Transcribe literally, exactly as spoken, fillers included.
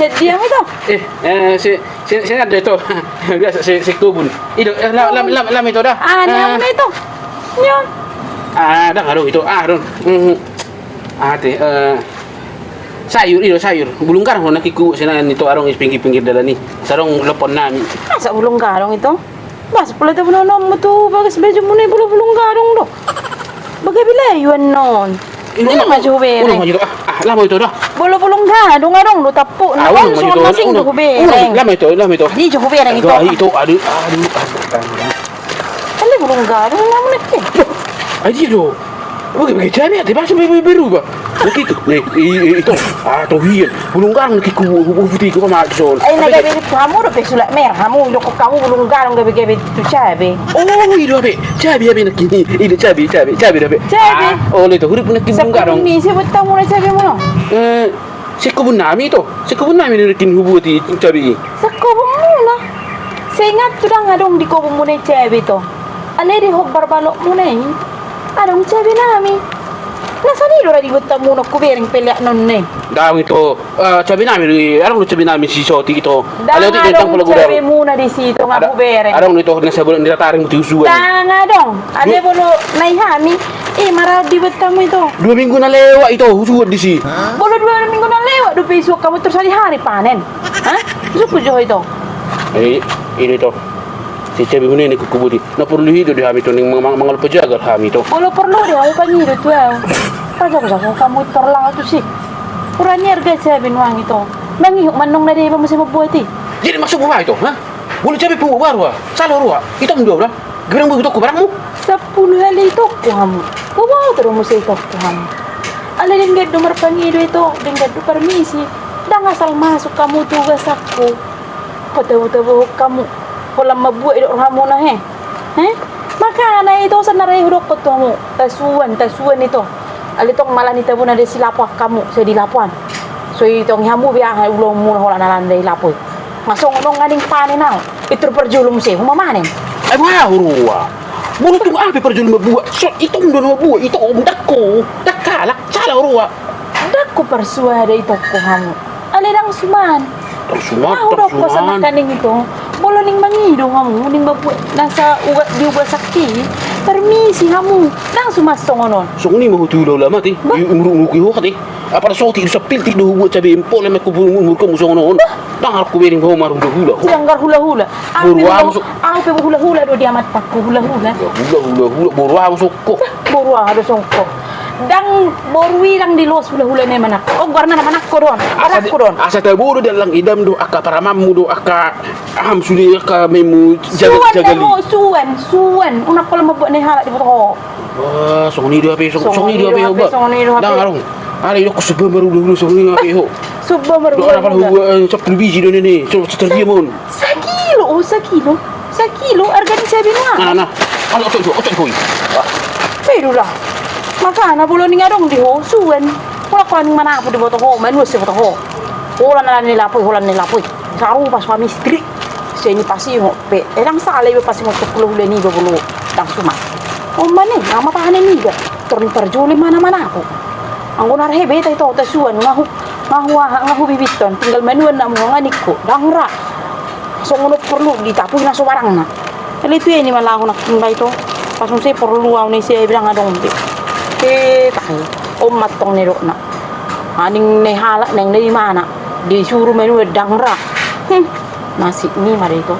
Jadi dia itu. Eh, eh, si, si, si ada itu. Biasa si, si kubun. Itu, eh, lam, lam, lam, lam itu dah. Ah, ni Eh. Ito. Ni on. Ah, dah, adong itu. Ah, adong. Hmm. Ah, te, eh, sayur, iyo, sayur. Bulung garong, na kikku, sian ito, adong, di pinggir-pinggir dalan i. Sarong lopon nami. Masa bulung garong itu? Bas, pala tu bunono mu tu bagas baju muna i, bolo bulung gadong do. Bagai bilai yuan non. Ini maju be. Udah maju do. Ah, lama itu dah. Bolo bulung gadong, adong do tapu. Ah, udah maju do. Masing do be. Lama itu, lama itu. Di jo be itu. Aduh, aduh, aduh. Kali bulung gadong, lama nek. Aji do. Oke, bagi cabe ate, basa be, be, berubah. Oke, itu. Nih, i, i, itu. Ah, toh iya. Bulung gadong, nek ku, ku, ku, putih, ku, sama, son. Ai, na gabe tu hamu dope sulak merah hamu, dok hamu bulung gadong gabe-gabe tu cabe. Oh, i do be. Cabe, cabe, nek i, i do cabe, cabe, cabe do be. Cabe. Ah, oh, le, itu, hurip, nek i bulung gadong. Sapu ni, siapa tahu mulai cabe muna. Eh, Sekobun nami ito, sekobun nami nangkin hubuat i cabe i. Sekobun muna. Seingat tu ndang adong di kobun muna i cabe ito. Alai di hombar balok muna i adong cabe nami. Na soni do ra dibuat hamu na hubereng peleak non ne. Ndang ito, eh, cabe nami do i, adong do cabe nami si Soti ito. Ndang adong cabe muna disi ito, nga hubereng. Adong ito na sabulan di tataring muti husuan. Ndang adong. Alai bolo na i hami. Eh, marau dibuat hamu ito. Dua minggu na lewat ito, husuan disi. Bolo dua minggu na lewat dope husuan hamu, terus hari-hari panen. Hah? Suku jo ito. Eh, ini ito. Si cabe muna i na hubuat i. Na porlu i do di hami ito, ning mang-, mang-, mangalap pajagal hami ito. Bolo porlu do hamu pangido tu au. Pajagal hamu tor laho tusi. Hurang ni arga cabe nuaeng ito. Mangihut ma annon na deba muse mambuat i. Jadi maksudmu aha ito, ha? Bolo cabe pungu baru, ha? Sala roha. Ito mendua, bro. Gabe ndang boi hutokku barangmu? Sampulu hali itokku hamu. Boboto do muse itokku hamu. Alai denggan do marpangido ito, denggan do parmisi. Ndang asal masuk hamu tu bagasanku. Patabo-tabo hamu. Holan mambuat i do rohamuna he. He? Makana ito, sonari hudokkon tu hamu. Tasuan, tasuan ito. Alai tong mala ni tabona disi lapoan hamu, sai dilapoan. So itong hamu be aha ulaonmuna holan ala na dilapo i. Masongon on nga ning panen au. Pintor parjolo muse, homa manen. Ai boha huroha. Bolo tung aha pe parjolo mambuat. So itong do na mambuat, itong ndang ho. Ndang halak, sala huroha. Ndang ho parsuada itokku hamu. Alai ndang suman. Ndang suman, ndang suman. Nga hudokkon songon nangkaning ito. Bolo ning mangido hamu, ning mambuat nasa uga di bagasanki. Parmisi hamu. Ndang suman songon on. Songon i ma ho tu hula-hula ma te. Bah. Umur-umurki ho ka te. Apala sotik do sampiltik do hubuat cabe i, pola ma ho umur-umurmu songon on. Bah. Ndang arku be ning ho marhula-hula. Sanggar hula-hula. Au pe hula-hula do di amantaku, hula-hula. Hula-hula, hula-hula, boru aha songon ho. Boru aha do songon ho. Ndang, boru i ndang dilos hula-hula na i manang ho. Oh, goarna na manang ho do on. Asa tabo do dalan idam do, angka paramanmu do, angka aham sude, angka memu jagal-jagal i. Suan, suan. Unang pola mambuat na i halak diboto ho. Wah, songon i do hape, songon i do hape ho. Ndang adong. Alai dok ho sumba marhula-hula songon i hape ho. Sumba marhula-hula. Dok ho na pala hua, eh, sampulu biji do nene, so, satarbiam on. Sakilo, oh, sakilo. Sakilo, arga ni cabe nuaeng. Nah, nah. Oto, oto, oto, oto. Pe do da. Makana bolo ning adong di ho, suan. Pola ho ning manang ho diboto ho, manuan diboto ho. Holan na nilapoi, holan nilapoi. Sarupa suami istri. Sai ni pasingot pe. Eh, ndang sala iba pasingot tu hula-hula niba bolo. Ndang suman. Oma ni, nama pahanen niba. Tor ni parjolo ma na manang ho. Anggo na rahe beta ito, tasuan, nga hu, nga hu aha, nga hubibithon. Tinggal manuan na muha nga ningku. Ndang ra. Songon on porlu ditapui na so barangna. Alai tu i ni ma laho nangkin ba ito. Pas muse porlu au na ise, ndang adong be. Pe tahe. On ma tong nidokna. Aning na i halak, naeng na i mana. Disuru manuan ndang ra. Hmm. Nasib ni ma da ito.